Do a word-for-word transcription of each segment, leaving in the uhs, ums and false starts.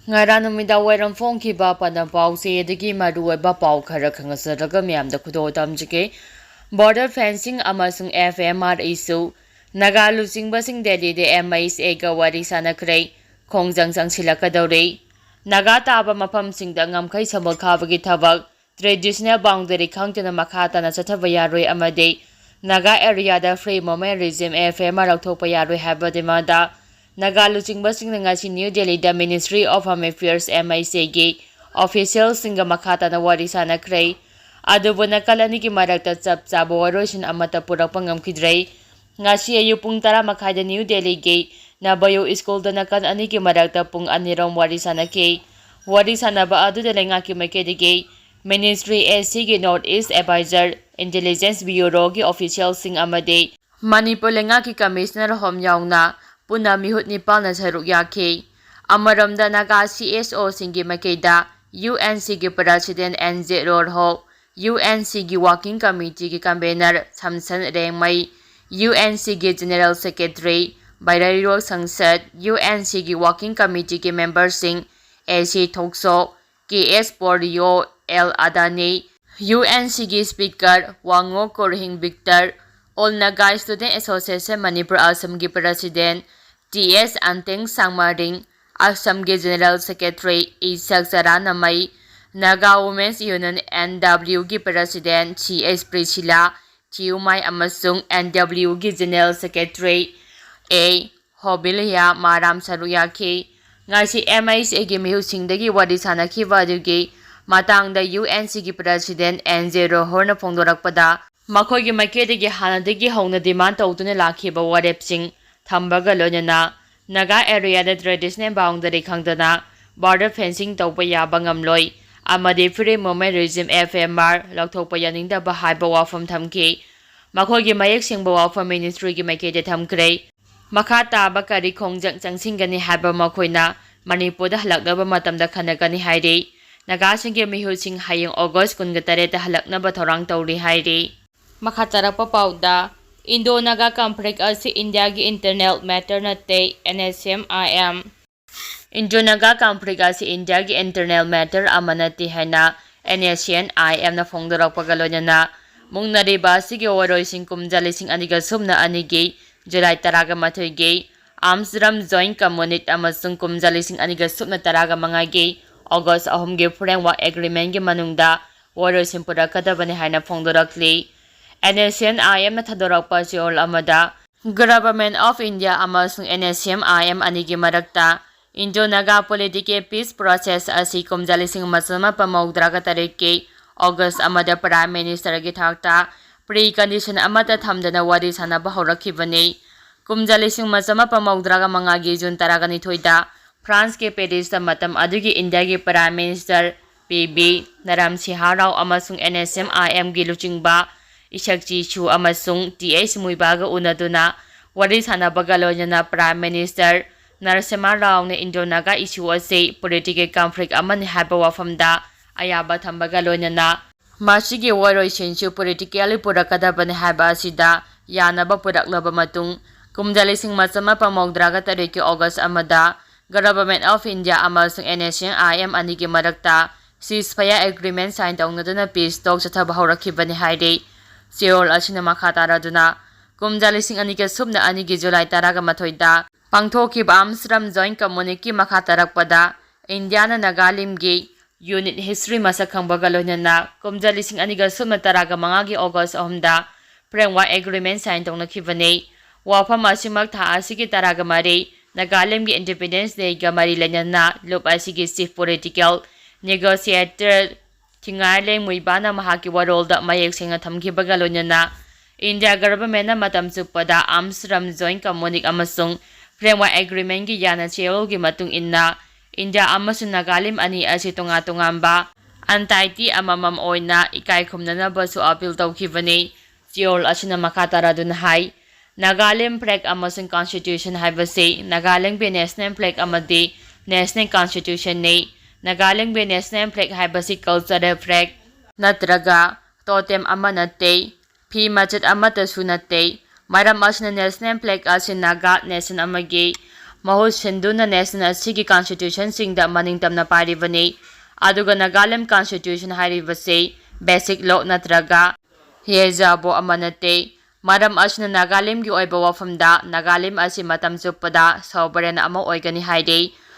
ꯉꯔꯥꯡ ꯅꯨꯃꯤꯗꯥꯡ ꯋꯥꯏꯔꯝ ꯐꯣꯡꯈꯤꯕ ꯄꯥꯟꯗꯝ ꯄꯥꯎꯆꯦꯗꯒꯤ ꯃꯔꯨꯑꯣꯏꯕ ꯄꯥꯎ ꯈꯔ ꯈꯪꯍꯟꯖꯔꯒ ꯃꯌꯥꯝꯗ ꯈꯨꯗꯣꯜ ꯇꯝꯖꯒꯦ꯫ Border fencing ꯑꯃꯁꯨꯡ F M R issue꯫ Naga ꯂꯨꯆꯤꯡꯕꯁꯤꯡ ꯗꯦꯜꯂꯤꯗ M I S A ꯒ ꯋꯥꯔꯤ ꯁꯥꯟꯅꯈ꯭ꯔꯦ꯫ ꯈꯣꯡꯖꯪ ꯆꯪꯁꯤꯜꯂꯛꯀꯗꯧꯔꯦ꯫ ꯅꯥꯒꯥ ꯇꯥꯕ ꯃꯐꯝꯁꯤꯡꯗ ꯉꯝꯈꯩ ꯁꯃꯨꯛ ꯈꯥꯕꯒꯤ ꯊꯕꯛ꯫ Traditional boundary ꯈꯪꯗꯅ ꯃꯈꯥ ꯇꯥꯅ ꯆꯠꯊꯕ ꯌꯥꯔꯣꯏ ꯑꯃꯗꯤ ꯅꯥꯒꯥ area ꯗ Free Movement Regime, F M R, ꯂꯧꯊꯣꯛꯄ ꯌꯥꯔꯣꯏ ꯍꯥꯏꯕ demand ꯗ ꯅꯥꯒꯥ ꯂꯨꯆꯤꯡꯕꯁꯤꯡꯅ ꯉꯁꯤ ꯅ꯭ꯌꯨ ꯗꯦꯜꯂꯤꯗ Ministry of Home Affairs, M I S A ꯒꯤ official ꯁꯤꯡꯒ ꯃꯈꯥ ꯇꯥꯅ ꯋꯥꯔꯤ ꯁꯥꯟꯅꯈ꯭ꯔꯦ꯫ ꯑꯗꯨꯕꯨ ꯅꯥꯀꯜ ꯑꯅꯤꯒꯤ ꯃꯔꯛꯇ ꯆꯞ ꯆꯥꯕ ꯋꯥꯔꯣꯏꯁꯤꯟ ꯑꯃꯠꯇ ꯄꯨꯔꯛꯄ ꯉꯝꯈꯤꯗ꯭ꯔꯦ꯫ ꯉꯁꯤ ꯑꯌꯨꯛ ꯄꯨꯡ ꯇꯔꯥ ꯃꯈꯥꯏꯗ ꯅ꯭ꯌꯨ ꯗꯦꯜꯂꯤꯒꯤ ꯅꯕꯌꯨ ꯁ꯭ꯀꯨꯜꯗ ꯅꯥꯀꯜ ꯑꯅꯤꯒꯤ ꯃꯔꯛꯇ ꯄꯨꯡ ꯑꯅꯤꯔꯣꯝ ꯋꯥꯔꯤ ꯁꯥꯟꯅꯈꯤ꯫ ꯋꯥꯔꯤ ꯁꯥꯟꯅꯕ ꯑꯗꯨꯗ ꯂꯩꯉꯥꯛꯀꯤ ꯃꯥꯏꯀꯩꯗꯒꯤ Ministry A C ꯒꯤ North East Advisor, Intelligence Bureau ꯒꯤ official ꯁꯤꯡ ꯑꯃꯗꯤ ꯃꯅꯤꯄꯨꯔ ꯂꯩꯉꯥꯛꯀꯤ Commissioner Home ꯌꯥꯎꯅ ꯄꯨꯟꯅ ꯃꯤꯍꯨꯠ ꯅꯤꯄꯥꯜꯅ ꯁꯔꯨꯛ ꯌꯥꯈꯤ꯫ ꯑꯃꯔꯣꯝꯗ ꯅꯥꯒꯥ C S O ꯁꯤꯡꯒꯤ ꯃꯥꯏꯀꯩꯗ U N C ꯒꯤ President N J Rorho, U N C ꯒꯤ Working Committee ꯒꯤ Convener Samson Rengmei, U N C ꯒꯤ General Secretary Bairairo Sangsat, U N C ꯒꯤ Working Committee ꯒꯤ member ꯁꯤꯡ A C Thokso, K S Poryo, L Adani, U N C ꯒꯤ Speaker Wango Korhing Victor, All Naga Student Association Manipur Assam ꯒꯤ President T S Anteng Sangmaring, ꯑꯁꯥꯝꯒꯤ General Secretary ꯏꯁꯛ ꯆꯔꯥꯅꯃꯩ, Naga Women's Union, N W, ꯒꯤ President C H Priscilla ꯊꯤꯌꯨꯃꯥꯏ ꯑꯃꯁꯨꯡ N W ꯒꯤ General Secretary A ꯍꯣꯕꯤꯂꯤꯌꯥ ꯃꯥꯔꯥꯝ ꯁꯔꯨꯛ ꯌꯥꯈꯤ꯫ ꯉꯁꯤ M I S A ꯒꯤ ꯃꯤꯍꯨꯠꯁꯤꯡꯗꯒꯤ ꯋꯥꯔꯤ ꯁꯥꯟꯅꯈꯤꯕ ꯑꯗꯨꯒꯤ ꯃꯇꯥꯡꯗ U N C ꯒꯤ President N J Rohorna ꯐꯣꯡꯗꯣꯔꯛꯄꯗ, ꯃꯈꯣꯏꯒꯤ ꯃꯥꯏꯀꯩꯗꯒꯤ ꯍꯥꯟꯅꯗꯒꯤ ꯍꯧꯅ demand ꯇꯧꯗꯨꯅ ꯂꯥꯛꯈꯤꯕ ꯋꯥꯔꯦꯞꯁꯤꯡ ꯊꯝꯕꯒ ꯂꯣꯏꯅꯅ ꯅꯥꯒꯥ area ꯗ traditional boundary ꯈꯪꯗꯅ border fencing ꯇꯧꯕ ꯌꯥꯕ ꯉꯝꯂꯣꯏ ꯑꯃꯗꯤ Free Movement Regime, F M R, ꯂꯧꯊꯣꯛꯄ ꯌꯥꯅꯤꯡꯗꯕ ꯍꯥꯏꯕ ꯋꯥꯐꯝ ꯊꯝꯈꯤ꯫ ꯃꯈꯣꯏꯒꯤ ꯃꯌꯦꯛ ꯁꯦꯡꯕ ꯋꯥꯐꯝ Ministry ꯒꯤ ꯃꯥꯏꯀꯩꯗ ꯊꯝꯈ꯭ꯔꯦ꯫ ꯃꯈꯥ ꯇꯥꯕ ꯀꯔꯤ ꯈꯣꯡꯖꯪ ꯆꯪꯁꯤꯟꯒꯅꯤ ꯍꯥꯏꯕ ꯃꯈꯣꯏꯅ ꯃꯅꯤꯄꯨꯔꯗ ꯍꯜꯂꯛꯅꯕ ꯃꯇꯝꯗ ꯈꯟꯅꯒꯅꯤ ꯍꯥꯏꯔꯤ꯫ ꯅꯥꯒꯥꯁꯤꯡꯒꯤ ꯃꯤꯍꯨꯠꯁꯤꯡ ꯍꯌꯦꯡ August ꯀꯨꯟꯒ ꯇꯔꯦꯠꯇ ꯍꯜꯂꯛꯅꯕ ꯊꯧꯔꯥꯡ ꯇꯧꯔꯤ ꯍꯥꯏꯔꯤ꯫ ꯃꯈꯥ ꯇꯥꯔꯛꯄ ꯄꯥꯎꯗ, Indo-Naga conflict ꯑꯁꯤ India ꯒꯤ internal matter ꯅꯠꯇꯦ, N S M I M꯫ Indo-Naga conflict ꯑꯁꯤ ꯏꯟꯗꯤꯌꯥꯒꯤ internal matter ꯑꯃ ꯅꯠꯇꯦ ꯍꯥꯏꯅ NSCN-IMꯅ ꯐꯣꯡꯗꯣꯔꯛꯄꯒ ꯂꯣꯏꯅꯅ ꯃꯨꯛꯅꯔꯤꯕ ꯑꯁꯤꯒꯤ ꯋꯥꯔꯣꯏꯁꯤꯟ ꯀꯨꯝꯖꯥ ꯂꯤꯁꯤꯡ ꯑꯅꯤꯒ ꯁꯨꯞꯅ ꯑꯅꯤꯒꯤ ꯖꯨꯂꯥꯏ ꯇꯔꯥꯒ ꯃꯥꯊꯣꯏꯒꯤ Amsterdam Joint Communique ꯑꯃꯁꯨꯡ ꯀꯨꯝꯖꯥ ꯂꯤꯁꯤꯡ ꯑꯅꯤꯒ ꯁꯨꯞꯅ ꯇꯔꯥꯒ ꯃꯉꯥꯒꯤ ꯑꯣꯒꯁ ꯑꯍꯨꯝꯒꯤ Framework Agreementꯀꯤ ꯃꯅꯨꯡꯗ ꯋꯥꯔꯣꯏꯁꯤꯟ ꯄꯨꯔꯛꯀꯗꯕꯅꯤ ꯍꯥꯏꯅ ꯐꯣꯡꯗꯣꯔꯛꯂꯤ꯫ NSCN-IMꯅ ꯊꯥꯗꯣꯔꯛꯄ ꯆꯦꯔꯣꯜ ꯑꯃꯗ Government of India ꯑꯃꯁꯨꯡ NSCN-IM ꯑꯅꯤꯒꯤ ꯃꯔꯛꯇ Indo-Naga political peace process ꯑꯁꯤ ꯀꯨꯝꯖꯥ ꯂꯤꯁꯤꯡ ꯑꯃ ꯆꯃꯥꯄꯟ ꯃꯧꯗ꯭ꯔꯥꯒ ꯇꯔꯦꯠꯀꯤ ꯑꯣꯒꯁ ꯑꯃꯗ Prime Ministerꯒꯤ ꯊꯥꯛꯇ precondition ꯑꯃꯠꯇ ꯊꯝꯗꯅ ꯋꯥꯔꯤ ꯁꯥꯟꯅꯕ ꯍꯧꯔꯛꯈꯤꯕꯅꯤ꯫ ꯀꯨꯝꯖꯥ ꯂꯤꯁꯤꯡ ꯑꯃ ꯆꯃꯥꯄꯟ ꯃꯧꯗ꯭ꯔꯥꯒ ꯃꯉꯥꯒꯤ ꯖꯨꯟ ꯇꯔꯥꯒ ꯅꯤꯊꯣꯏꯗ ꯐ꯭ꯔꯥꯟꯁꯀꯤ ꯄꯦꯔꯤꯁꯇ ꯃꯇꯝ ꯑꯗꯨꯒꯤ ꯏꯟꯗꯤꯌꯥꯒꯤ Prime Minister P V Naramsihar Rao ꯑꯃꯁꯨꯡ NSCN-IMꯒꯤ ꯂꯨꯆꯤꯡꯕ Isakchi Shu ꯑꯃꯁꯨꯡ Th Muivahꯒ ꯎꯅꯗꯨꯅ ꯋꯥꯔꯤ ꯁꯥꯟꯅꯕꯒ ꯂꯣꯏꯅꯅ Prime Minister Narasimha Raoꯅ Indo-Naga issue ꯑꯁꯤ political conflict ꯑꯃꯅꯤ ꯍꯥꯏꯕ ꯋꯥꯐꯝꯗ ꯑꯌꯥꯕ ꯊꯝꯕꯒ ꯂꯣꯏꯅꯅ ꯃꯁꯤꯒꯤ ꯋꯥꯔꯣꯏꯁꯤꯟꯁꯨ politically ꯄꯨꯔꯛꯀꯗꯕꯅꯤ ꯍꯥꯏꯕ ꯑꯁꯤꯗ ꯌꯥꯅꯕ ꯄꯨꯔꯛꯂꯕ ꯃꯇꯨꯡ, ꯀꯨꯝꯖꯥ ꯂꯤꯁꯤꯡ ꯑꯃ ꯆꯃꯥꯄꯟ ꯃꯧꯗ꯭ꯔꯥꯒ ꯇꯔꯦꯠꯀꯤ ꯑꯣꯒꯁ ꯑꯃꯗ Government of India ꯑꯃꯁꯨꯡ NSCN-IM ꯑꯅꯤꯒꯤ ꯃꯔꯛꯇ ceasefire agreement sign ꯇꯧꯅꯗꯨꯅ peace talk ꯆꯠꯊꯕ ꯍꯧꯔꯛꯈꯤꯕꯅꯤ ꯍꯥꯏꯔꯤ꯫ ꯆꯦꯔꯣꯜ ꯑꯁꯤꯅ ꯃꯈꯥ ꯇꯥꯔꯗꯨꯅ, ꯀꯨꯝꯖꯥ ꯂꯤꯁꯤꯡ ꯑꯅꯤꯒ ꯁꯨꯞꯅ ꯑꯅꯤꯒꯤ ꯖꯨꯂꯥꯏ ꯇꯔꯥꯒ ꯃꯥꯊꯣꯏꯗ ꯄꯥꯡꯊꯣꯛꯈꯤꯕ Amsterdam Joint Communiqueꯀꯤ ꯃꯈꯥ ꯇꯥꯔꯛꯄꯗ ꯏꯟꯗꯤꯌꯥꯅ ꯅꯥꯒꯥꯂꯦꯟꯒꯤ unit history ꯃꯁꯛ ꯈꯪꯕꯒ ꯂꯣꯏꯅꯅ ꯀꯨꯝꯖꯥ ꯂꯤꯁꯤꯡ ꯑꯅꯤꯒ ꯁꯨꯞꯅ ꯇꯔꯥꯒ ꯃꯉꯥꯒꯤ ꯑꯣꯒꯁ ꯑꯍꯨꯝꯗ Framework Agreement sign ꯇꯧꯅꯈꯤꯕꯅꯤ꯫ ꯋꯥꯐꯝ ꯑꯁꯤꯃꯛ ꯊꯥ ꯑꯁꯤꯒꯤ ꯇꯔꯥꯒ ꯃꯔꯤ, ꯅꯥꯒꯥꯂꯦꯟꯒꯤ Independence Dayꯒ ꯃꯔꯤ ꯂꯩꯅꯅ ꯂꯨꯞ ꯑꯁꯤꯒꯤ chief political negotiator Thingaileng Muivahꯅ ꯃꯍꯥꯛꯀꯤ ꯋꯥꯔꯣꯜꯗ ꯃꯌꯦꯛ ꯁꯦꯡꯅ ꯊꯝꯈꯤꯕꯒ ꯂꯣꯏꯅꯅ, ꯏꯟꯗꯤꯌꯥ governmentꯅ ꯃꯇꯝ ꯆꯨꯞꯄꯗ Amsterdam Joint Communique ꯑꯃꯁꯨꯡ Framework Agreementꯀꯤ ꯌꯥꯅ ꯆꯦꯔꯣꯜꯒꯤ ꯃꯇꯨꯡ ꯏꯟꯅ ꯏꯟꯗꯤꯌꯥ ꯑꯃꯁꯨꯡ ꯅꯥꯒꯥꯂꯦꯟ ꯑꯅꯤ ꯑꯁꯤ ꯇꯣꯉꯥꯟ ꯇꯣꯉꯥꯟꯕ entity ꯑꯃꯃꯝ ꯑꯣꯏꯅ ꯏꯀꯥꯏ ꯈꯨꯝꯅꯅꯕꯁꯨ appeal ꯇꯧꯈꯤꯕꯅꯤ꯫ ꯆꯦꯔꯣꯜ ꯑꯁꯤꯅ ꯃꯈꯥ ꯇꯥꯔꯗꯨꯅ ꯍꯥꯏ, ꯅꯥꯒꯥꯂꯦꯟ flag ꯑꯃꯁꯨꯡ constitution ꯍꯥꯏꯕꯁꯤ ꯅꯥꯒꯥꯂꯦꯟꯒꯤ national flag ꯑꯃꯗꯤ national constitutionꯅꯤ꯫ ꯅꯥꯒꯥꯂꯦꯟꯒꯤ national flag ꯍꯥꯏꯕꯁꯤ cultural flag ꯅꯠꯇ꯭ꯔꯒ totem ꯑꯃ ꯅꯠꯇꯦ, ꯐꯤ ꯃꯆꯦꯠ ꯑꯃꯠꯇꯁꯨ ꯅꯠꯇꯦ꯫ ꯃꯔꯝ ꯑꯁꯤꯅ national flag ꯑꯁꯤ ꯅꯥꯒꯥ nation ꯑꯃꯒꯤ ꯃꯍꯨꯠ ꯁꯤꯟꯗꯨꯅ ꯅꯦꯁꯟ ꯑꯁꯤꯒꯤ ꯀꯟꯁꯇꯤꯇ꯭ꯌꯨꯁꯟꯁꯤꯡꯗ ꯃꯅꯤꯡ ꯇꯝꯅ ꯄꯥꯏꯔꯤꯕꯅꯤ꯫ ꯑꯗꯨꯒ ꯅꯥꯒꯥꯂꯦꯟ ꯀꯟꯁꯇꯤꯇ꯭ꯌꯨꯁꯟ ꯍꯥꯏꯔꯤꯕꯁꯤ ꯕꯦꯁꯤꯛ ꯂꯣ ꯅꯠꯇ꯭ꯔꯒ ꯍꯤꯌꯦꯖꯥꯕꯣ ꯑꯃ ꯅꯠꯇꯦ꯫ ꯃꯔꯝ ꯑꯁꯤꯅ ꯅꯥꯒꯥꯂꯦꯟꯒꯤ ꯑꯣꯏꯕ ꯋꯥꯐꯝꯗ ꯅꯥꯒꯥꯂꯦꯟ ꯑꯁꯤ ꯃꯇꯝ ꯆꯨꯞꯄꯗ ꯁꯣꯚꯔꯦꯟ ꯑꯃ ꯑꯣꯏꯒꯅꯤ ꯍꯥꯏꯔꯤ꯫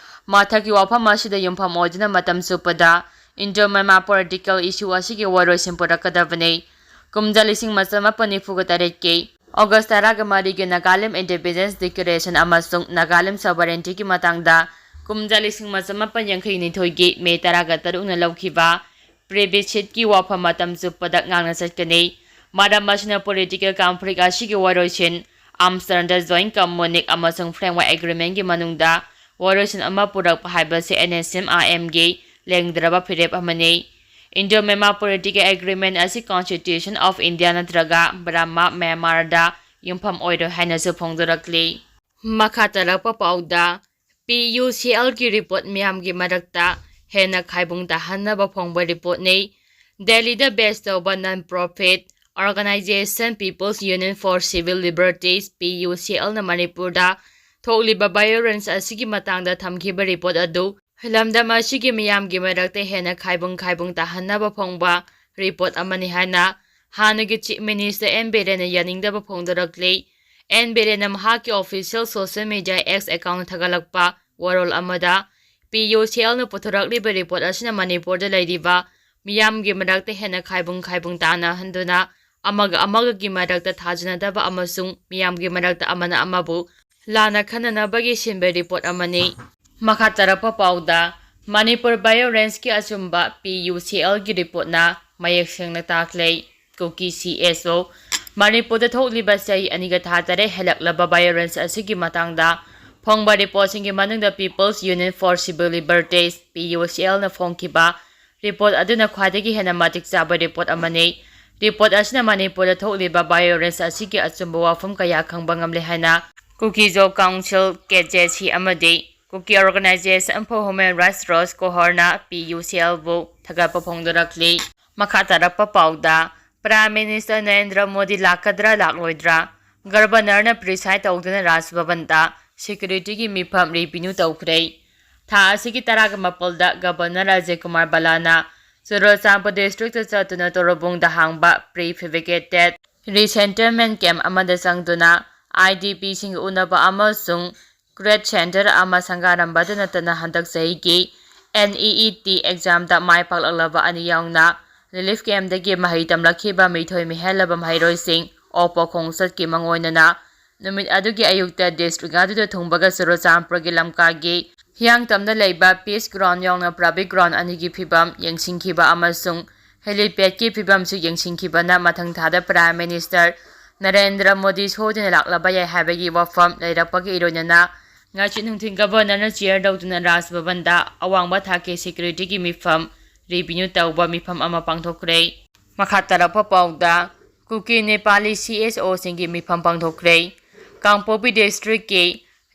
ꯃꯊꯛꯀꯤ ꯋꯥꯐꯝ ꯑꯁꯤꯗ ꯌꯨꯝꯐꯝ ꯑꯣꯏꯗꯨꯅ ꯃꯇꯝ ꯆꯨꯞꯄꯗ ꯏꯟꯗꯣ ꯃꯦꯃꯥ ꯄꯣꯂꯤꯇꯤꯀꯦꯜ ꯏꯁꯨ ꯑꯁꯤꯒꯤ ꯋꯥꯔꯣꯏꯁꯤꯟ ꯄꯨꯔꯛꯀꯗꯕꯅꯤ꯫ ꯀꯨꯝꯖꯥ ꯂꯤꯁꯤꯡ ꯑꯃ ꯆꯃꯥꯄꯟ ꯅꯤꯐꯨꯒ ꯇꯔꯦꯠꯀꯤ ꯑꯣꯒꯁ ꯇꯔꯥꯒ ꯃꯔꯤꯒꯤ ꯅꯥꯒꯥꯂꯦꯟ ꯏꯟꯗꯤꯄꯦꯟꯗꯦꯟꯁ ꯗꯤꯀ꯭ꯂꯦꯔꯦꯁꯟ ꯑꯃꯁꯨꯡ ꯅꯥꯒꯥꯂꯦꯟ ꯁꯣꯚꯔꯦꯟꯇꯤꯒꯤ ꯃꯇꯥꯡꯗ ꯀꯨꯝꯖꯥ ꯂꯤꯁꯤꯡ ꯑꯃ ꯆꯃꯥꯄꯟ ꯌꯥꯡꯈꯩ ꯅꯤꯊꯣꯏꯒꯤ ꯃꯦ ꯇꯔꯥꯒ ꯇꯔꯨꯛꯅ ꯂꯧꯈꯤꯕ ꯄ꯭ꯂꯦꯕꯤꯁꯤꯠꯀꯤ ꯋꯥꯐꯝ ꯃꯇꯝ ꯆꯨꯞꯄꯗ ꯉꯥꯡꯅ ꯆꯠꯀꯅꯤ꯫ ꯃꯔꯝ ꯑꯁꯤꯅ ꯄꯣꯂꯤꯇꯤꯀꯦꯜ ꯀꯟꯐ꯭ꯂꯤꯛ ꯑꯁꯤꯒꯤ ꯋꯥꯔꯣꯏꯁꯤꯟ ꯑꯥꯝꯁꯇꯔꯗ ꯖꯣꯏꯟ ꯀꯝꯃꯨꯅꯤꯛ ꯑꯃꯁꯨꯡ ꯐ꯭ꯔꯦꯝꯋꯥꯔꯛ ꯑꯦꯒ꯭ꯔꯤꯃꯦꯟꯒꯤ ꯃꯅꯨꯡꯗ ꯋꯥꯔꯣꯏꯁꯤꯟ ꯑꯃ ꯄꯨꯔꯛꯄ ꯍꯥꯏꯕꯁꯤ ꯑꯦꯟ ꯑꯦꯁ ꯑꯦꯝ ꯑꯥꯏ ꯑꯦꯝꯒꯤ ꯂꯦꯡꯗ꯭ꯔꯕ ꯐꯤꯔꯦꯞ ꯑꯃꯅꯤ꯫ ꯏꯟꯗꯣ ꯃꯦꯃꯥ ꯄꯣꯂꯤꯇꯤꯀꯦꯜ ꯑꯦꯒ꯭ꯔꯤꯃꯦꯟ ꯑꯁꯤ ꯀꯣꯟꯁꯇꯤꯇ꯭ꯌꯨꯁꯟ ꯑꯣꯐ ꯏꯟꯗꯤꯌꯥ ꯅꯠꯇ꯭ꯔꯒ ꯕ꯭ꯔꯍꯃ ꯃ꯭ꯌꯥꯟꯃꯥꯔꯗ ꯌꯨꯝꯐꯝ ꯑꯣꯏꯔꯣꯏ ꯍꯥꯏꯅꯁꯨ ꯐꯣꯡꯗꯣꯔꯛꯂꯤ꯫ ꯃꯈꯥ ꯇꯥꯔꯛꯄ ꯄꯥꯎꯗ, ꯄꯤ ꯌꯨ ꯁꯤ ꯑꯦꯜꯒꯤ ꯔꯤꯄꯣꯔꯠ ꯃꯤꯌꯥꯝꯒꯤ ꯃꯔꯛꯇ ꯍꯦꯟꯅ ꯈꯥꯏꯕꯨꯡ ꯇꯥꯍꯟꯅꯕ ꯐꯣꯡꯕ ꯔꯤꯄꯣꯔꯠꯅꯤ꯫ ꯗꯦꯜꯂꯤꯗ ꯕꯦꯁ ꯇꯧꯕ non profit organisation People's Union for Civil Liberties, P U C ꯑꯦꯜꯅ ꯃꯅꯤꯄꯨꯔꯗ ꯊꯣꯛꯂꯤꯕ ꯚꯥꯏꯑꯣꯂꯦꯟꯁ ꯑꯁꯤꯒꯤ ꯃꯇꯥꯡꯗ ꯊꯝꯈꯤꯕ ꯔꯤꯄꯣꯔꯠ ꯑꯗꯨ ꯂꯝꯗꯝ ꯑꯁꯤꯒꯤ ꯃꯤꯌꯥꯝꯒꯤ ꯃꯔꯛꯇ ꯍꯦꯟꯅ ꯈꯥꯏꯕꯨꯡ ꯈꯥꯏꯕꯨꯡ ꯇꯥꯍꯟꯅꯕ ꯐꯣꯡꯕ ꯔꯤꯄꯣꯔꯠ ꯑꯃꯅꯤ ꯍꯥꯏꯅ ꯍꯥꯟꯅꯒꯤ ꯆꯤꯐ ꯃꯤꯅꯤꯁꯇꯔ ꯑꯦꯟ ꯕꯤꯔꯦꯟꯅ ꯌꯥꯅꯤꯡꯗꯕ ꯐꯣꯡꯗꯣꯔꯛꯂꯤ꯫ ꯑꯦꯟ ꯕꯤꯔꯦꯟꯅ ꯃꯍꯥꯛꯀꯤ official social media X account ꯊꯥꯒꯠꯂꯛꯄ ꯋꯥꯔꯣꯜ ꯑꯃꯗ, ꯄꯤ ꯌꯨ ꯁꯤ ꯑꯦꯜꯅ ꯄꯨꯊꯣꯔꯛꯂꯤꯕ ꯔꯤꯄꯣꯔꯠ ꯑꯁꯤꯅ ꯃꯅꯤꯄꯨꯔꯗ ꯂꯩꯔꯤꯕ ꯃꯤꯌꯥꯝꯒꯤ ꯃꯔꯛꯇ ꯍꯦꯟꯅ ꯈꯥꯏꯕꯨꯡ ꯈꯥꯏꯕꯨꯡ ꯇꯥꯅꯍꯟꯗꯨꯅ ꯑꯃꯒ ꯑꯃꯒꯒꯤ ꯃꯔꯛꯇ ꯊꯥꯖꯅꯗꯕ ꯑꯃꯁꯨꯡ ꯃꯤꯌꯥꯝꯒꯤ ꯃꯔꯛꯇ ꯑꯃꯅ ꯑꯃꯕꯨ ꯂꯥꯟꯅ ꯈꯟꯅꯅꯕꯒꯤ ꯁꯤꯟꯕ ꯔꯤꯄꯣꯔꯠ ꯑꯃꯅꯤ꯫ ꯃꯈꯥ ꯇꯥꯔꯛꯄ ꯄꯥꯎꯗ, ꯃꯅꯤꯄꯨꯔ ꯚꯥꯏꯑꯣꯂꯦꯟꯁꯀꯤ ꯑꯆꯨꯝꯕ ꯄꯤ ꯌꯨ ꯁꯤ ꯑꯦꯜꯒꯤ ꯔꯤꯄꯣꯔꯠꯅ ꯃꯌꯦꯛ ꯁꯦꯡꯅ ꯇꯥꯛꯂꯦ꯫ ꯀꯨꯀꯤ ꯁꯤ ꯑꯦꯁ ꯑꯣ꯫ ꯃꯅꯤꯄꯨꯔꯗ ꯊꯣꯛꯂꯤꯕ ꯆꯍꯤ ꯑꯅꯤꯒ ꯊꯥ ꯇꯔꯦꯠ ꯍꯦꯜꯂꯛꯂꯕ ꯚꯥꯏꯑꯣꯂꯦꯟꯁ ꯑꯁꯤꯒꯤ ꯃꯇꯥꯡꯗ ꯐꯣꯡꯕ ꯔꯤꯄꯣꯔꯠꯁꯤꯡꯒꯤ ꯃꯅꯨꯡꯗ People's Union for Civil Liberties, P U C ꯑꯦꯜꯅ ꯐꯣꯡꯈꯤꯕ ꯔꯤꯄꯣꯔꯠ ꯑꯗꯨꯅ ꯈ꯭ꯋꯥꯏꯗꯒꯤ ꯍꯦꯟꯅ ꯃꯇꯤꯛ ꯆꯥꯕ ꯔꯤꯄꯣꯔꯠ ꯑꯃꯅꯤ꯫ ꯔꯤꯄꯣꯔꯠ ꯑꯁꯤꯅ ꯃꯅꯤꯄꯨꯔꯗ ꯊꯣꯛꯂꯤꯕ ꯚꯥꯏꯑꯣꯂꯦꯟꯁ ꯑꯁꯤꯒꯤ ꯑꯆꯨꯝꯕ ꯋꯥꯐꯝ ꯀꯌꯥ ꯈꯪꯕ ꯉꯝꯂꯦ ꯍꯥꯏꯅ ꯀꯨꯀꯤꯖꯣ ꯀꯥꯎꯟꯁꯤꯜ, ꯀꯦ ꯖꯦ ꯁꯤ, ꯑꯃꯗꯤ Kuki organisation for Human Rights, ꯔꯣꯁ ꯀꯣꯍꯣꯔꯅ ꯄꯤ ꯌꯨ ꯁꯤ ꯑꯦꯜꯕꯨ ꯊꯥꯒꯠꯄ ꯐꯣꯡꯗꯣꯔꯛꯂꯤ꯫ ꯃꯈꯥ ꯇꯥꯔꯛꯄ ꯄꯥꯎꯗ, ꯄ꯭ꯔꯥꯏꯝ ꯃꯤꯅꯤꯁꯇꯔ ꯅꯔꯦꯟꯗ꯭ꯔ ꯃꯣꯗꯤ ꯂꯥꯛꯀꯗ꯭ꯔꯥ ꯂꯥꯛꯂꯣꯏꯗ꯭ꯔꯥ? ꯒꯚꯔꯅꯔꯅ ꯄ꯭ꯔꯤꯁꯥꯏꯗ ꯇꯧꯗꯨꯅ ꯔꯥꯖ ꯚꯕꯟꯗ ꯁꯦꯀ꯭ꯌꯨꯔꯤꯇꯤꯒꯤ ꯃꯤꯐꯝ ꯔꯤꯚꯤꯅ꯭ꯌꯨ ꯇꯧꯈ꯭ꯔꯦ꯫ ꯊꯥ ꯑꯁꯤꯒꯤ ꯇꯔꯥꯒ ꯃꯥꯄꯜꯗ ꯒꯕꯔꯅꯔ ꯑꯖꯌ ꯀꯨꯃꯥꯔ ꯕꯂꯥꯅ ꯆꯨꯔꯆꯥꯟꯄꯨꯔ ꯗꯤꯁꯇ꯭ꯔꯤꯛꯇ ꯆꯠꯇꯨꯅ ꯇꯣꯔꯕꯨꯡꯗ ꯍꯥꯡꯕ pre-fabricated resettlement camp ꯑꯃꯗ ꯆꯪꯗꯨꯅ IDPꯁꯤꯡꯒ ꯎꯅꯕ ꯑꯃꯁꯨꯡ CREATE centre ꯑꯃ ꯁꯪꯒꯥꯔꯝꯕꯗ ꯅꯠꯇꯅ ꯍꯟꯗꯛ ꯆꯍꯤꯒꯤ NEET examꯗ ꯃꯥꯏ ꯄꯥꯛꯂꯛꯂꯕ ꯑꯅꯤ ꯌꯥꯎꯅ relief campꯗꯒꯤ ꯃꯍꯩ ꯇꯝꯂꯛꯈꯤꯕ ꯃꯤꯊꯣꯏ ꯃꯤꯍꯦꯜꯂꯕ ꯃꯍꯩꯔꯣꯏꯁꯤꯡ ꯑꯣꯛꯄ ꯈꯣꯡꯆꯠꯀꯤ ꯃꯥꯡꯑꯣꯏꯅꯅ ꯅꯨꯃꯤꯠ ꯑꯗꯨꯒꯤ ꯑꯌꯨꯛꯇ ꯗꯤꯁꯇ꯭ꯔꯤꯛ ꯑꯗꯨꯗ ꯊꯨꯡꯕꯒ ꯆꯨꯔꯆꯥꯟꯄꯨꯔꯒꯤ ꯂꯝꯀꯥꯒꯤ ꯍꯤꯌꯥꯡꯇꯝꯗ ꯂꯩꯕ peace ground ꯌꯥꯎꯅ public ground ꯑꯅꯤꯒꯤ ꯐꯤꯕꯝ ꯌꯦꯡꯁꯤꯟꯈꯤꯕ ꯑꯃꯁꯨꯡ helipadꯀꯤ ꯐꯤꯕꯝꯁꯨ ꯌꯦꯡꯁꯤꯟꯈꯤꯕꯅ ꯃꯊꯪ ꯊꯥꯗ Prime Minister ꯅꯔꯦꯟꯗ꯭ꯔ ꯃꯣꯗꯤ ꯁꯣꯏꯗꯅ ꯂꯥꯛꯂꯕ ꯌꯥꯏ ꯍꯥꯏꯕꯒꯤ ꯋꯥꯐꯝ ꯂꯩꯔꯛꯄꯒ ꯏꯔꯣꯏꯅꯅ ꯉꯁꯤ ꯅꯨꯡꯊꯤꯜ ꯒꯕꯔꯅꯔꯅ ꯆꯤꯌꯔ ꯇꯧꯗꯨꯅ ꯔꯥꯖ ꯚꯕꯟꯗ ꯑꯋꯥꯡꯕ ꯊꯥꯛꯀꯤ ꯁꯦꯀ꯭ꯌꯨꯔꯤꯇꯤꯒꯤ ꯃꯤꯐꯝ ꯔꯤꯚꯤꯅ꯭ꯌꯨ ꯇꯧꯕ ꯃꯤꯐꯝ ꯑꯃ ꯄꯥꯡꯊꯣꯛꯈ꯭ꯔꯦ꯫ ꯃꯈꯥ ꯇꯥꯔꯛꯄ ꯄꯥꯎꯗ ꯀꯨꯀꯤ ꯅꯦꯄꯥꯂꯤ CSOꯁꯤꯡꯒꯤ ꯃꯤꯐꯝ ꯄꯥꯡꯊꯣꯛꯈ꯭ꯔꯦ꯫ ꯀꯥꯡꯄꯣꯛꯄꯤ ꯗꯤꯁꯇ꯭ꯔꯤꯛꯀꯤ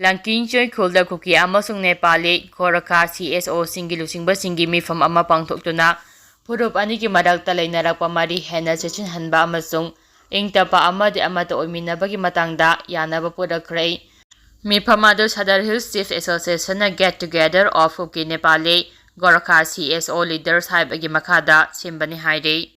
ꯂꯪꯀꯤꯡꯆꯣꯏ ꯈꯨꯜꯗ ꯀꯨꯀꯤ ꯑꯃꯁꯨꯡ ꯅꯦꯄꯥꯂꯤ ꯒꯣꯔꯈꯥ CSOꯁꯤꯡꯒꯤ ꯂꯨꯆꯤꯡꯕꯁꯤꯡꯒꯤ ꯃꯤꯐꯝ ꯑꯃ ꯄꯥꯡꯊꯣꯛꯇꯨꯅ ꯐꯨꯔꯨꯞ ꯑꯅꯤꯒꯤ ꯃꯔꯛꯇ ꯂꯩꯅꯔꯛꯄ ꯃꯔꯤ ꯍꯦꯟꯅ ꯆꯦꯠꯁꯤꯟꯍꯟꯕ ꯑꯃꯁꯨꯡ ꯏꯪ ꯇꯞꯄ ꯑꯃꯗꯤ ꯑꯃꯠꯇ ꯑꯣꯏꯃꯤꯟꯅꯕꯒꯤ ꯃꯇꯥꯡꯗ ꯌꯥꯅꯕ ꯄꯨꯔꯛꯈ꯭ꯔꯦ꯫ ꯃꯤꯐꯝ ꯑꯗꯨ Sadar Hills Chief Associationꯅ Get Together of Kuki Nepali Gorkha CSO Leaders ꯍꯥꯏꯕꯒꯤ ꯃꯈꯥꯗ ꯁꯤꯟꯕꯅꯤ ꯍꯥꯏꯔꯤ꯫